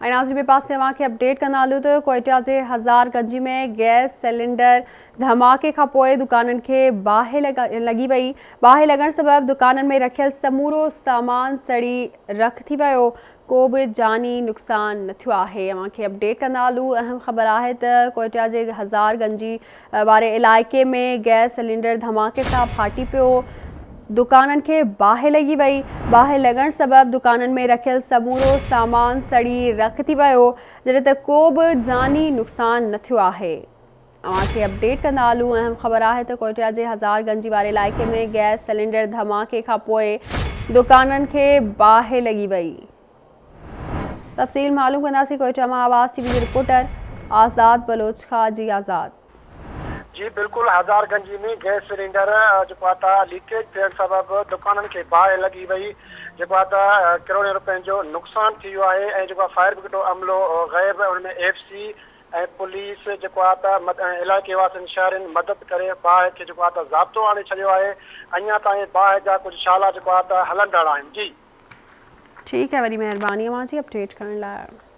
۽ ناظرين ٻئي پاسي اوهان کي اپڊيٽ ڪندا هلون ته ڪوئيٽا جي هزار گنجي ۾ گئس سلينڊر ڌماڪي کان پوء دڪانن کي باهه لڳي وئي، باهه لڳڻ سبب دڪانن ۾ رکيل سمورو سامان سڙي رک ٿي ويو، ڪو به جاني نقصان نه ٿيو آهي. اوهان کي اپڊيٽ ڪندا هلون اهم خبر آهي ته ڪوئيٽا جي هزار گنجي واري علائقي ۾ گئس سلينڊر ڌماڪي سان ڦاٽي پيو، دڪانن کي باهه لڳي وئي، باهه لڳڻ سبب دڪانن ۾ رکيل سمورو سامان سڙي رک ٿي ويو، جڏهن ته ڪو به جاني نقصان نه ٿيو آهي. اوهان کي اپڊيٽ ڪندا هلون اهم خبر آهي ته ڪوئٽيا جي هزار گنجي واري علائقي ۾ گئس سلينڊر ڌماڪي کانپوء دڪانن کي باهه لڳي وئي. تفصيل معلوم ڪنداسين ڪوئيٽا مان آواز ٽي وي جي رپورٽر آزاد بلوچ کان جي آزاد. جي بلڪل هزار گنجي ۾ گئس سلينڊر جيڪو آ ته ليڪيج ٿيڻ سبب دڪانن کي باهه لڳي وئي جيڪو آ ته ڪروڙين روپين جو نقصان ٿي ويو آهي ۽ جيڪو آ فائر برگيڊ جو عملو غيب ان ۾ ايف سي ۽ پوليس جيڪو آ ته علائقي واسين شهرين مدد ڪري باهه کي جيڪو آ ته ضابطو آڻي ڇڏيو آهي اڃا تائين باهه جا ڪجهه شعلا جيڪو آ ته هلندڙ آهن جي. ٺيڪ آهي وڏي مهرباني اوهان جي اپڊيٽ ڪرڻ لاء.